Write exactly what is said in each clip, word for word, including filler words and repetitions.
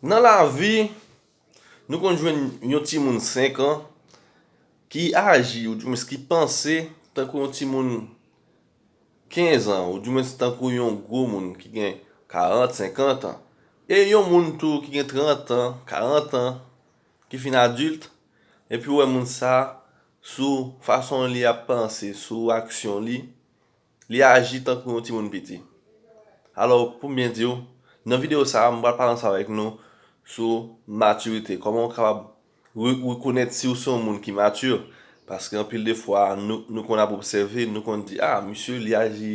Nan lavi, nou konn jwenn yon timoun senk an ki aji, oudimwens ki panse tankou yon timoun kenz an, oudimwens tankou yon gwo moun ki gen karant, senkant an, e yon moun tou ki gen trant an, karant an, ki fin adilt, epi w wè moun sa, sou fason li ap panse, sou aksyon li, li aji tankou yon timoun piti. Alò, pou m byen di w, nan videyo sa a, m pral pale ansanm avèk nou sou matirite. Kòman w kapab re- rekonèt si w se yon moun ki mati? Paske anpil de fwa, nou, nou konn ap obsève, nou konn di, ah, misye, li aji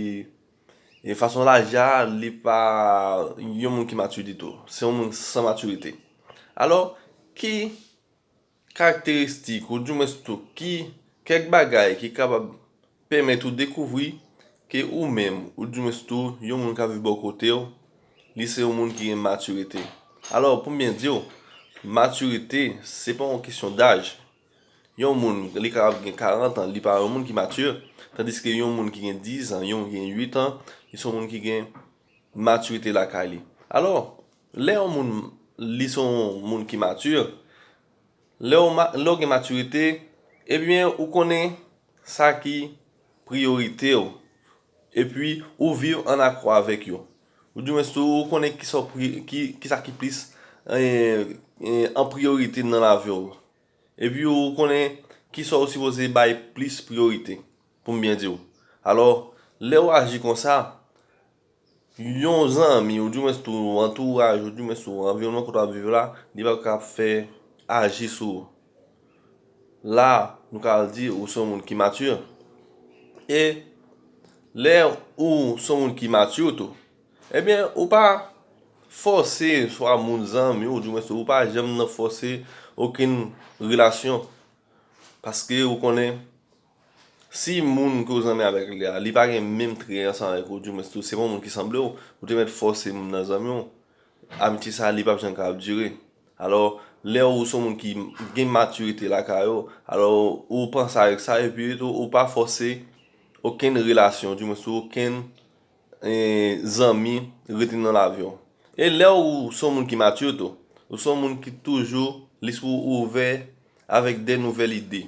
e fason l aji a, li pa yon moun ki mati ditou. Se yon moun san matirite. Alò, ki karakteristik, oudimwens tou, ki kèk bagay ki kapab pèmèt ou dekouvri ke ou menm, oudimwens tou, yon moun k ap viv bò kote w, li se yon moun ki gen matirite? Alò, pou m byen di w, matirite, se pa yon kesyon daj. Yon moun, li kapab gen karant an, li pa yon moun ki mati, tandiske yon moun ki gen diz an, yon moun ki gen uit an, li se yon moun ki gen matirite lakay li. Alò, lè yon moun, li se yon moun ki mati, lè w, ma- lè w gen matirite, ebyen, ou konnen sa ki priyorite w, epi ou viv an akò avèk yo. Oudimwens tou, ou konnen ki sa w pri- ki, ki sa ki plis eh, eh, an priyorite nan lavi w. Epi ou konnen ki sa w sipoze bay plis priyorite, pou m byen di w. Alò, lè w aji konsa, yon zanmi, oudimwens tou antouraj, oudimwens tou anviwònman kote w ap viv la, li p ap ka fè aji sou ou. La, nou ka al di ou se yon moun ki mati. E lè ou se yon moun ki mati tou, ebyen, ou pa fòse swa moun zanmi w, oudimwens ou pa janm nan fòse okenn relasyon. Paske ou konnen, si moun ke w zanmi avèk li a, li pa gen menm trè ansanm avèk ou, oudimwens tou, se pa yon moun ki sanble w, ou te mèt fòse moun nan zanmi w, amitye sa a, li p ap janm kapab dire. Alò, lè ou se yon moun ki gen matirite lakay ou, alò, ou panse avèk sa, epi tou, ou pa fòse okenn relasyon, oudimwens tou, okenn eh, zanmi rete nan lavi w. E lè ou se yon moun ki mati tou, ou se yon moun ki toujou lespri w ouvè avèk de nouvèl ide.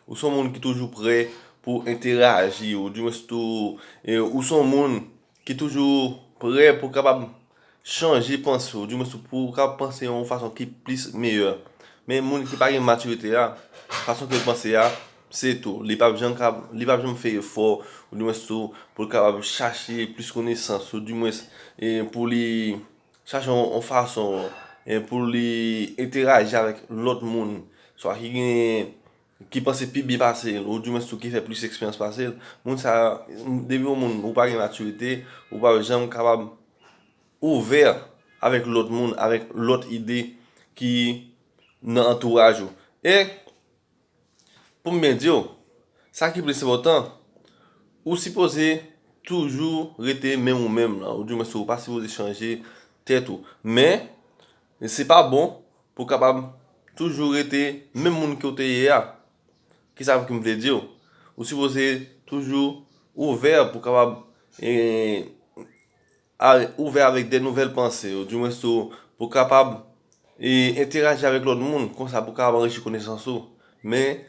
Ou se yon moun ki toujou prè pou enteraji, oudimwens tou, eh, ou se yon moun ki toujou prè pou kapab chanje panse w, oudimwens tou, pou w kapab panse yon fason ki plis meyè. Men moun ki pa gen matirite a, fason ke l panse a, se tou. Li p ap janm kab- li p ap janm fè efò, oudimwens tou, pou l kapab chache plis konesans, oudimwens, e pou li chache yon, yon fason, e pou li enteraji avèk lòt moun, swa ki gen, ki panse pi byen pase l, oudimwens tou, ki fè plis eksperyans pase l. Moun sa, depi yon moun, ou pa gen matirite, ou p ap janm kapab ouvè avèk lòt moun, avèk lòt ide ki nan antouraj ou. E pou m byen di w, sa ki plis enpòtan, ou sipoze toujou rete menm ou menm lan, oudimwens ou pa sipoze chanje tèt ou. Men, se pa bon pou w kapab toujou rete menm moun ke w te ye a. Kisa ke m vle di w? Ou sipoze toujou ouvè pou w kapab, eh, a- ouvè avèk de nouvèl panse, oudimwens tou, pou w kapab, eh, enteraji avèk lòt moun, konsa pou w kapab anrichi konesans ou. Men,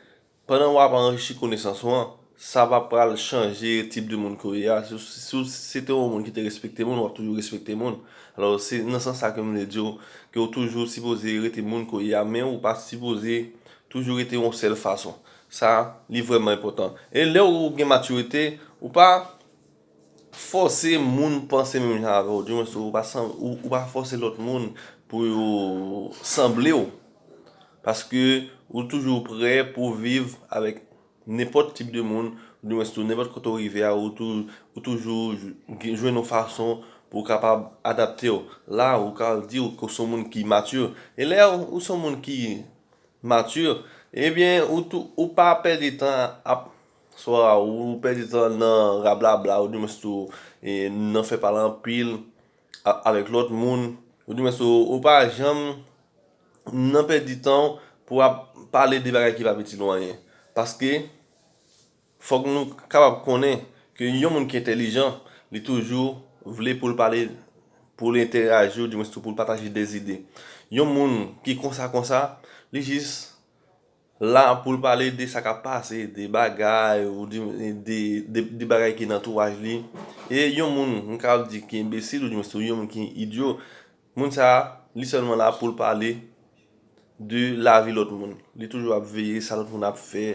pandan w ap anrichi konesans ou an, sa pa pral chanje tip de moun ke w ye a. Si, si, si w se te yon moun ki te respekte moun, w ap toujou respekte moun. Alò, se nan sans sa ke m vle di w ke w toujou sipoze rete moun ke w ye a, men ou pa sipoze toujou rete yon sèl fason. Sa, li vrèman enpòtan. E lè ou gen matirite, ou pa fòse moun panse menm jan avè w. Oudimwens ou pa san- ou, ou pa fòse lòt moun pou yo sanble w. Paske ou toujou prè pou viv avèk nenpòt tip de moun, oudimwens tou nenpòt kote w rive a, ou, tou, ou toujou jwenn yon fason pou w kapab adapte w. La, ou ka di w ke w se yon moun ki mati. E lè ou, ou se yon moun ki mati, ebyen, ou, tou, ou pa pèdi tan ap, swa ou pèdi tan nan rablabla, oudimwens tou, e, nan fè pale anpil a- avèk lòt moun, oudimwens tou, ou pa janm nan pèdi tan w pou ap pale de bagay ki pa itil ou anyen. Paske, fòk nou kapab konnen ke yon moun ki entèlijan, li toujou vle pou l pale, pou l entèyaji, oudimwens tou pou l pataje dèzide. Yon moun ki konsa konsa, li jis la pou l pale de sa k ap pase, de bagay, ou di, de, de, de bagay ki nan antouraj li. E yon moun, m kapab di ki enbesil, oudimwens tou yon moun ki idyo, moun sa a, li sèlman la pou l pale de lavi lòt moun. Li toujou ap veye sa lòt moun ap fè.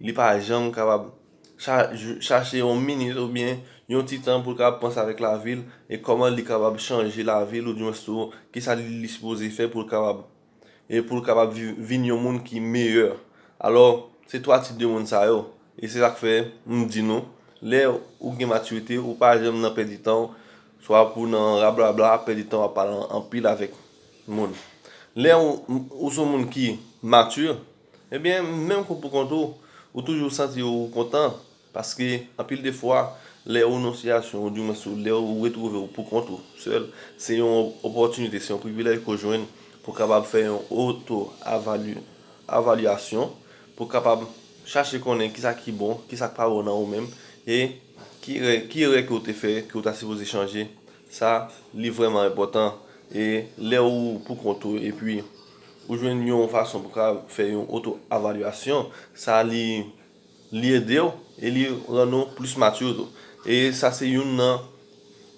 Li pa janm kapab cha-, chache yon minit oubyen yon ti tan pou l kapab panse avèk lavi l e kòman li kapab chanje lavi l, oudimwens tou, kisa li, li sipoze fè pou l kapab, e pou l kapab vi-, vin yon moun ki meyè. Alò, se twa tip de moun sa yo. E se sa k fè m di nou, lè ou gen matirite, ou pa janm nan pèdi tan w, swa pou nan rablabla, pèdi tan w ap pale anpil avèk moun. Lè ou, ou se yon moun ki mati, ebyen, menm kou pou kont ou, ou toujou santi ou kontan, paske anpil de fwa, lè ou nan sitiyasyon, oudimwens tou lè ou retwouve w pou kont ou sèl, se yon opòtinite, se yon privilèj ke w jwenn pou w kapab fè yon oto-avali-, avalyasyon, pou w kapab chache konnen kisa ki bon, kisa k pa bon nan ou menm, e ki erè, ki erè ke w te fè, ke w ta sipoze chanje. Sa, li vrèman enpòtan. E lè ou pou kont ou, epi ou jwenn yon fason pou w ka fè yon oto-avalyasyon, sa li, li ede w e li rann ou plis mati tou. E sa se youn nan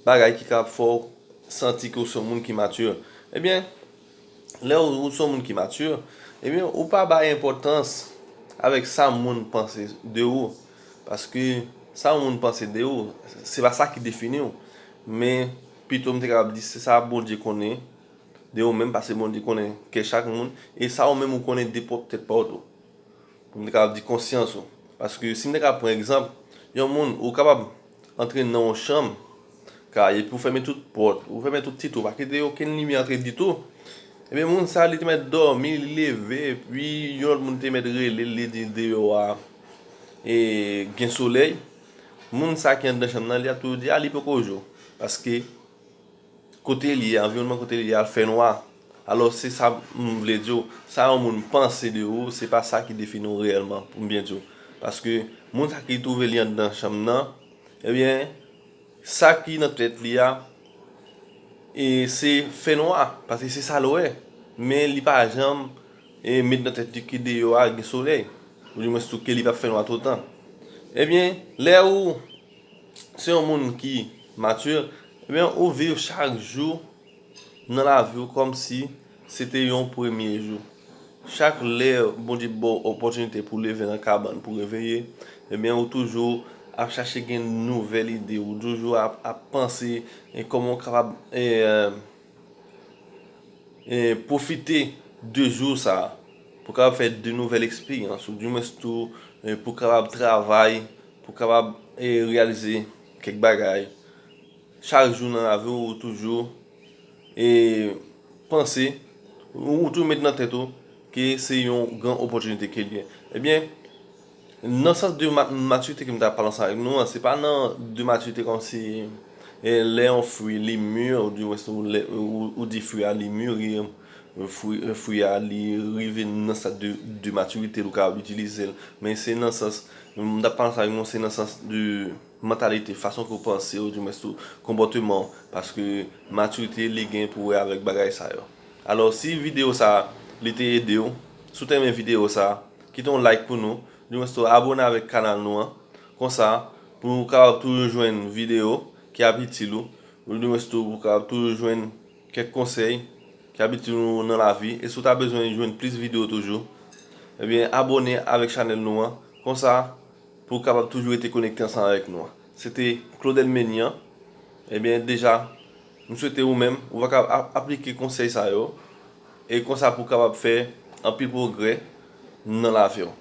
bagay ki ka fè w santi ke w se yon moun ki mati. Ebyen, lè ou, ou se yon moun ki mati, ebyen, ou pa bay enpòtans avèk sa moun panse de ou. Paske sa yon moun panse de ou, se pa sa ki defini w. Men, pito m te kapab di, se sa Bondye konnen de ou menm, paske Bondye konnen kè chak moun, e sa ou menm ou konnen de pwòp tèt pa w tou. Pou m te kapab di konsyans ou. Paske si m te ka pran egzanp, yon moun, ou kapab antre nan yon chanm, kay, epi ou fèmen tout pòt, ou fèmen tout ti twou, pa kite okenn limyè antre ditou. Ebyen, moun sa, li te mèt dòmi, li leve, epi yon lòt moun te mèt rele l, li di deyò a, e, gen solèy. Moun sa ki anndan chanm nan, li ap toujou di, a, li poko jou. Paske kote li ye, anviwònman kote li ye a fè nwa. Alò, se sa m vle di w, sa yon moun panse de ou, se pa sa ki defini w reyèlman, pou m byen di w. Paske moun sa ki twouve li anndan chanm nan, ebyen, sa ki nan tèt li a, e se fè nwa, paske se sa l wè. Men li pa janm, e, met nan tèt li ke deyò a gen solèy, oudimwens tou ke li p ap fè nwa toutan. Ebyen, lè ou se yon moun ki mati, ebyen, ou viv chak jou nan lavi w kòmsi se te yon premye jou. Chak lè Bondye ba w opòtinite pou w leve nan kabann, pou w reveye, ebyen, ou toujou ap chache gen nouvèl ide, ou toujou ap, ap panse, e, kòman w kapab, e, e, pwofite de jou sa a, pou w kapab fè de nouvèl eksperyans, oudimwens tou, e, pou w kapab travay, pou w kapab, e, reyalize kèk bagay. Chak jou nan lavi w, ou toujou, e, panse, ou, ou toujou met nan tèt ou ke se yon gran opòtinite ke l ye. Ebyen, nan sans de ma-, matirite ke m ta pale ansanm avèk nou an, se pa nan de matirite kòmsi, e, lè yon fwi li mi, oudimwens ou, lè, ou, ou di fwi a li mi, e, fwi, e, fwi a li rive nan stad de, de matirite, ou kapab itilize l. Men se nan sans, m ta pale ansanm avèk nou, se nan sans de mantalite, fason ke w panse, oudimwens tou konpòteman w, paske matirite li gen pou wè avèk bagay sa yo. Alò, si videyo sa a, li te ede w, si w te renmen videyo sa a, kite yon like pou nou, oudimwens tou abòne avèk kanal nou an, konsa, pou w kapab toujou jwenn videyo ki ap itil ou, oudimwens tou pou w kapab toujou jwenn kèk konsèy ki ap itil ou nan lavi, e si w ta bezwen jwenn plis videyo toujou, ebyen, abòne avèk chanèl nou an, konsa, pou w kapab toujou rete konekte ansanm avèk nou an. Se te Claudel Menian. Ebyen, deja, m swete ou menm, ou va kapab ap-, aplike konsèy sa yo, e konsa pou w kapab fè anpil pwogrè nan lavi w.